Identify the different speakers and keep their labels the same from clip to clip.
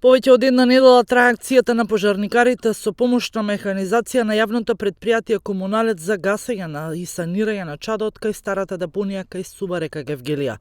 Speaker 1: Повеќе од една недела трае акцијата на пожарникарите со помош на механизација на јавното претпријатие Комуналец за гасење и санирање на чадот кај старата депонија кај Сува река Гевгелија.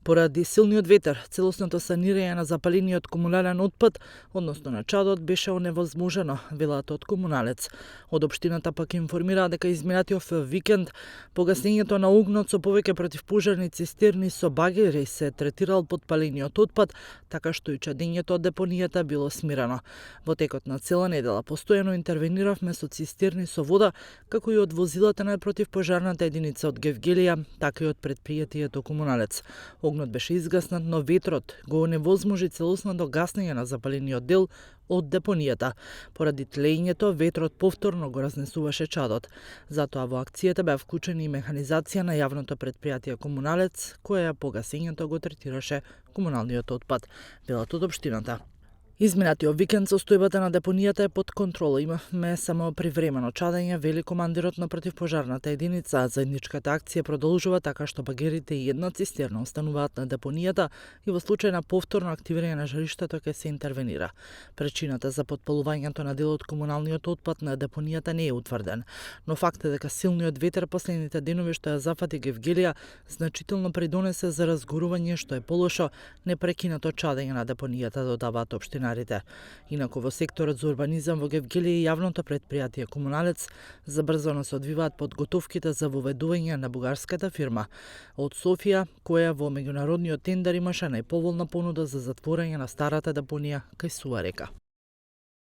Speaker 1: Поради силниот ветер, целосното санирање на запалениот комунален отпад, односно на чадот, беше оневозможено, велат од Комуналец. Од општината пак информира дека изминатиот викенд погасењето на огнот со повеќе противпожарни цистерни со багери се третирал подпалениот отпад, така што и чадењето од депонијата било смирено. Во текот на цела недела постојано интервениравме со цистерни со вода, како и од возилата на противпожарната единица од Гевгелија, така и од претпријатието Комуналец. Огнот беше изгаснат, но ветрот го оневозможи целосното гаснење на запалениот дел од депонијата. Поради тлењето, ветрот повторно го разнесуваше чадот. Затоа во акцијата беа вклучени и механизација на јавното претпријатие Комуналец, која по гасењето го третираше комуналниот отпад, велат од општината. Изминатиот викенд состојбата на депонијата е под контрола. Имавме само привремено чадење, вели командирот на противпожарната единица. Заедничката акција продолжува така што багерите и една цистерна остануваат на депонијата и во случај на повторно активирање на жариштето ќе се интервенира. Причината за потпалувањето на дел од комуналниот отпад на депонијата не е утврден, но факт е дека силниот ветер последните денови што ја зафати Гевгелија значително придонесе за разгорување што е полошо непрекинато чадење на депонијата, додаваат општинарите. Инаку во секторот за урбанизам во Гевгелија и јавното претпријатие Комуналец забрзано се одвиваат подготовките за воведување на бугарската фирма од Софија, која во меѓународниот тендер имаше најповолна понуда за затворање на старата депонија кај Сува река.